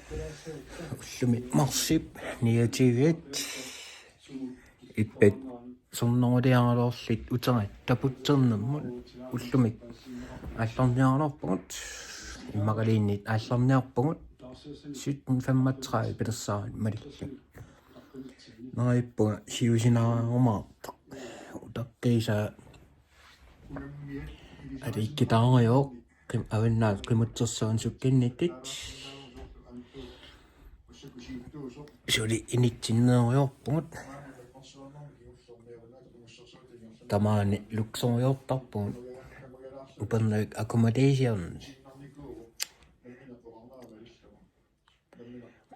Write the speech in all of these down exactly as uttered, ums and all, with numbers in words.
Ullumi marsip niogtyve. Ippat sorneruliaraluarlutik uterat taputsernermut ullumi aallarniaraluarpugut. Immaqaluunniit aallarniarpugut sytten femogtredive pilersaarut malillugu. Neriuppunga siusinaarumaattaq. Utaqqiisaa aliikkitaarujoq qim-, avannaat qimutsersuunik sukkinnittit. Suli initsinneerujoorpugut. Tamaani luksorujoortarpugut. Upernavik accommodation.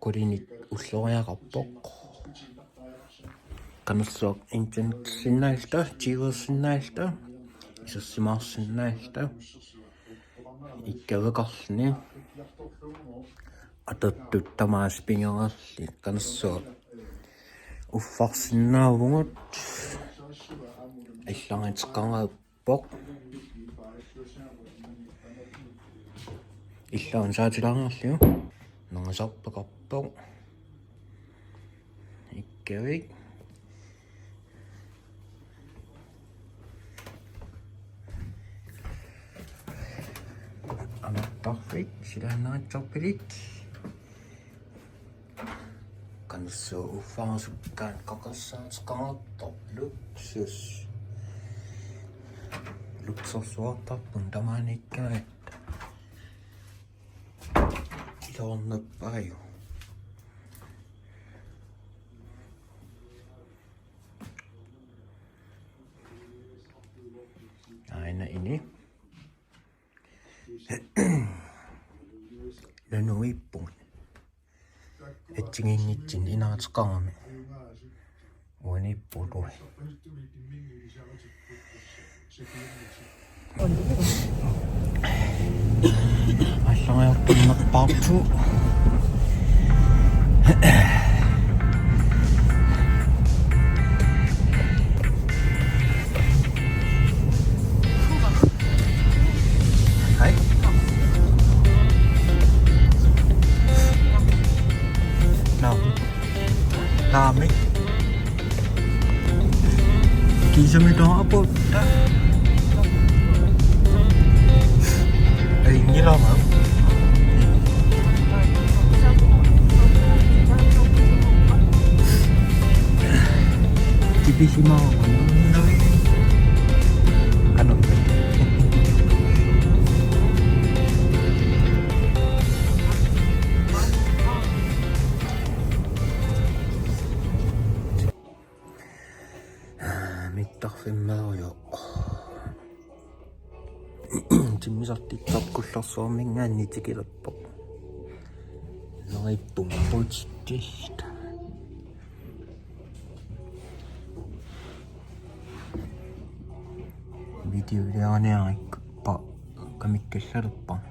Qulinik ulloriaqarpoq. Qanilluaq internetsinnaalluta, tiiversinnaalluta, isersimaarsinnaalluta, ikkaveqarluni, atortut tamaasa pigereerluni, qanilluaq uffarsinnaavugut, allanngorteqareerpoq. Illuanut saatilaarniarlugu. Nangasarput peqarpoq. Ikkavik. Amertarfik, silaannaritsarpilik. Qanilluaq uffarasukkaat qaqersaateqareerpoq, luksus. Luksorsuartarput tamaaniikkaat. Iluarnerpaaju. Aana ini. Nanuiippugut. Assigiinngitsunik inaateqarami. Uaniippugut uani. Aallarniartuinnarpaartugut. Hej. Nå. Naamik. Kiisami taava apuut. Ei, nilama. Tipisimaarama. Qanoq. Mittarfimmeerujoq. Timmisartitsisarput Kullorsuarminngaanniit tikilerpoq. Neriuppunga apuutitsilluta. Videoliarniarikku pa kamikkallalerpara.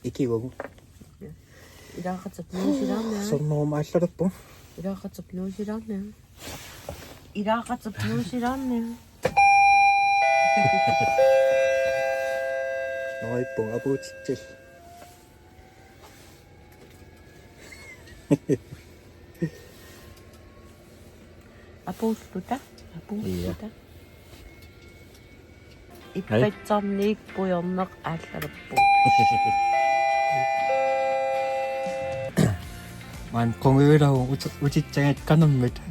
Ikiuagut. Ilaaqaterput nuusilaarnera. Sornerumut aallalerpugut. Ilaaqaterput nuusilaarnera. Ilaaqaterput nuusilaarnera. Neriuppunga apuutitsilluta. Apuulluta, apuulluta. Ia. Ippassarniit pujorneq aallalerpoq. Maani qungujulavunga uti-, utissagaat qanormita.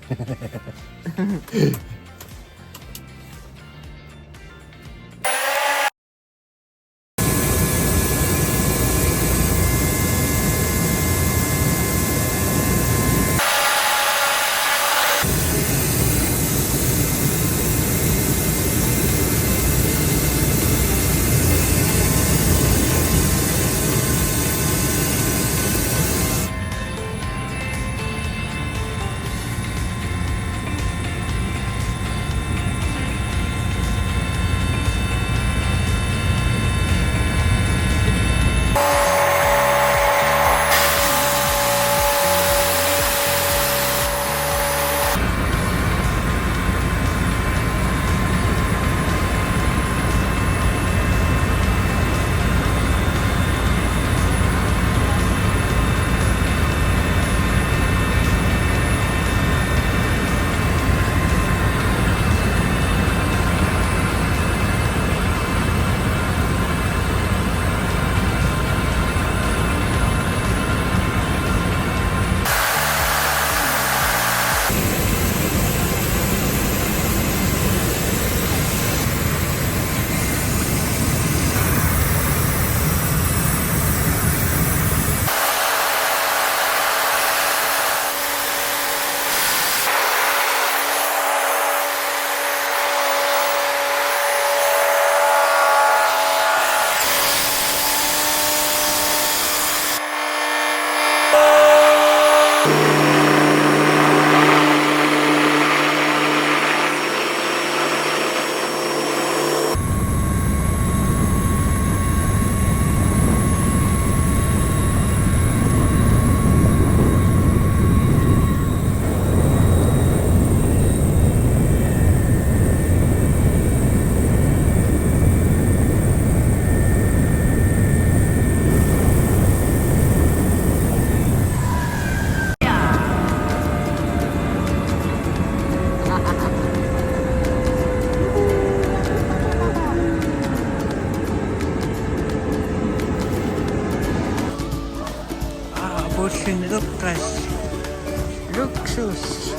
Luksus.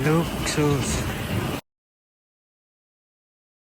Luksus.